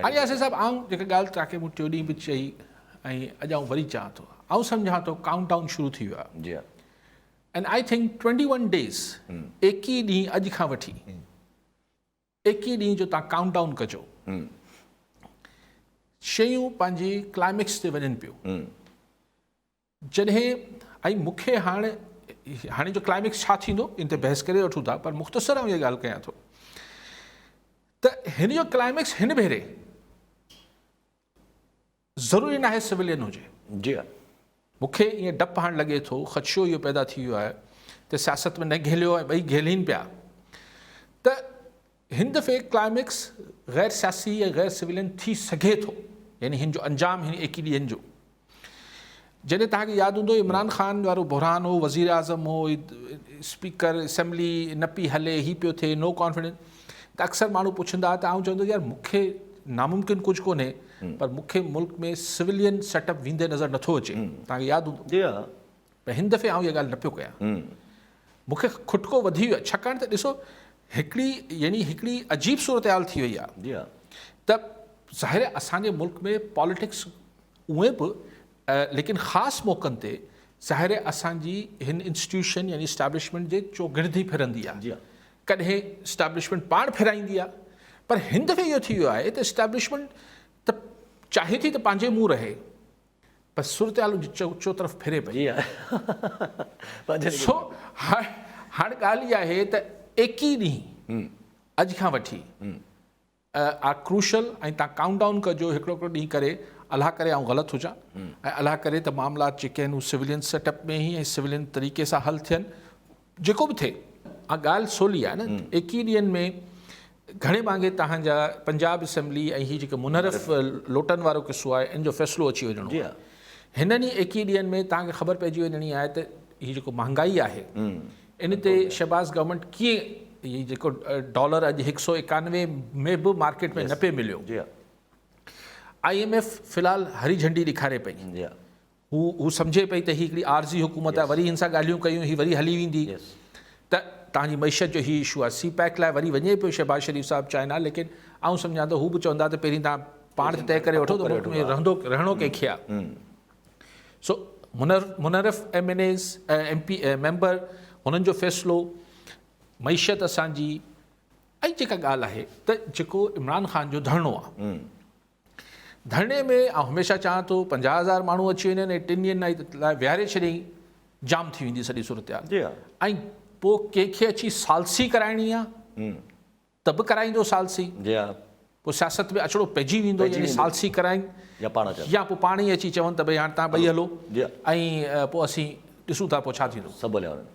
علي ياسر صاحب آئون جيڪا ڳالهه توهان کي مون ٽيون ڏينهن به چئي ۽ اڄ آئون وري چوان ٿو آئون سمجهان ٿو ڪائونٽ ڊائون شروع ٿي ويو آهي جي and I think 21 days 21 ڏينهن اڄ کان وٺي 21 ڏينهن جو توهان ڪائونٽ ڊائون ڪجو شيون پنهنجي ڪلائميڪس تي وڃن پيو جڏهن ۽ مون کي هاڻ هاڻي جو ڪلائميڪس ڇا ٿيندو ان تي بحث ڪري وٺون ٿا پر مختصر آئون اها ڳالهه ڪيان ٿو ته هن جو ڪلائميڪس هن ڀيري ضروري ناهي سولين هجي. جي ها. مون کي ائين ڊپ هاڻ لڳي ٿو، خدشو اهو پيدا ٿي ويو آهي ته سياست ۾ نه گهليو ۽ ٻئي گهلين پيا ته هن دفعي ڪلائميڪس غير سياسي ۽ غير سولين ٿي سگهي ٿو يعني هن جو انجام هن ايڪي ڏينهن جو جڏهن توهان کي ياد هوندو عمران خان وارو بحران هو وزير اعظم هو اسپيڪر اسيمبلي نه پي هلي هي پيو ٿئي نو ڪانفيڊنس ته اڪثر ماڻهو پڇندا ته آئون چوندو يار مون کي ناممڪن ڪجهه ڪونهي پر مون کي ملڪ ۾ سولين سيٽ اپ ويندي نظر نٿو اچي توهان کي ياد هوندو جي ها پر هن دفعي آئون اها ڳالهه نه پيو ڪيان مون کي کٽڪو وڌي ويو آهي ڇاڪاڻ ته ڏسو هڪڙي يعني هڪڙي عجيب صورتحال ٿي وئي آهي جي ها ته ظاهر آهي اسان جي ملڪ ۾ پاليٽڪس اونئن به ليڪن خاص موقعن تي ظاهر آهي اسان جي هن انسٽيٽيوشن يعني اسٽيبلشمينٽ جي چوگرد ئي ڦرندي آهي ڪڏهن اسٽيبلشمينٽ پاڻ ڦرائيندي آهي پر هن دفعي اهو ٿي ويو آهي ته اسٽيبلشمينٽ ته چاهي ٿي ته پنهنجي منهن رهي پر صورتحال ان جي چوطرف ڦري پئي. سو هاڻ ڳالهه اها آهي ته ايڪيهه ڏينهن اڄ کان وٺي آر ڪروشل ۽ تان ڪائونٽ ڊائون ڪجو هڪڙو هڪڙو ڏينهن ڪري الله ڪري آئون غلط هجان ۽ الله ڪري ته معاملات جيڪي آهن هو سولين سيٽ اپ ۾ ئي ۽ سولين طريقي سان حل ٿين جيڪو به ٿئي اها ڳالهه سولي آهي نه ايڪيهه ڏينهن ۾ گهڻي ڀاڱي توهان جا پنجاب اسيمبلي ۽ هي جيڪي منحرف لوٽن وارو قصو آهي ان جو فيصلو اچي وڃڻو آهي هنن ئي ايڪيهه ڏينهن ۾ توهان کي خبر پئجي وڃڻي آهي ته هي جيڪو مهانگائي آهي ان تي شهباز گورنمينٽ ڪيئن هي جيڪو ڊالر اڄ هڪ سو ايڪانوي ۾ به مارڪيٽ ۾ نه پئي مليو I M F في الحال هري جهنڊي ڏيکاري پئي هو هو سمجهي پئي ته هي هڪڙي عارضي حڪومت آهي وري هن سان ڳالهيون ڪيون هي وري هلي ويندي ته توهان جي معيشت جو هي اشو آهي سي پيڪ لاء وري وڃي پيو شهباز شريف صاحب چائنا ليڪن آئون سمجهان ٿو هو به چوندا ته پهرين توهان پاڻ ته طئي ڪري وٺو ته ملڪ ۾ رهندو رهڻو ڪنهن کي آهي سو منحرف M N As M P member هنن جو فيصلو معيشت اسان جي ۽ جيڪا ڳالهه آهي ته جيڪو عمران خان جو ڌرڻو آهي ڌرڻي ۾ آئون هميشه چاهان ٿو 50000 ماڻهو اچي وڃن ۽ ٽن ڏينهن لاء ويهاري ڇڏيائين جام ٿي ويندي سڄي صورتحال جي ها ۽ پوء ڪنهن کي اچي ثالثي ڪرائڻي آ ته به ڪرائيندو ثالثي جي ها پوء سياست ۾ اچڻو پئجي ويندو يعني ثالثي ڪرائين يا پاڻ اچن يا پوء پاڻ ئي اچي چون ته ڀئي هاڻ تان ٻئي هلو جي ۽ پوء اسين ڏسون ٿا پوء ڇا ٿيندو سڀ هليا وڃن.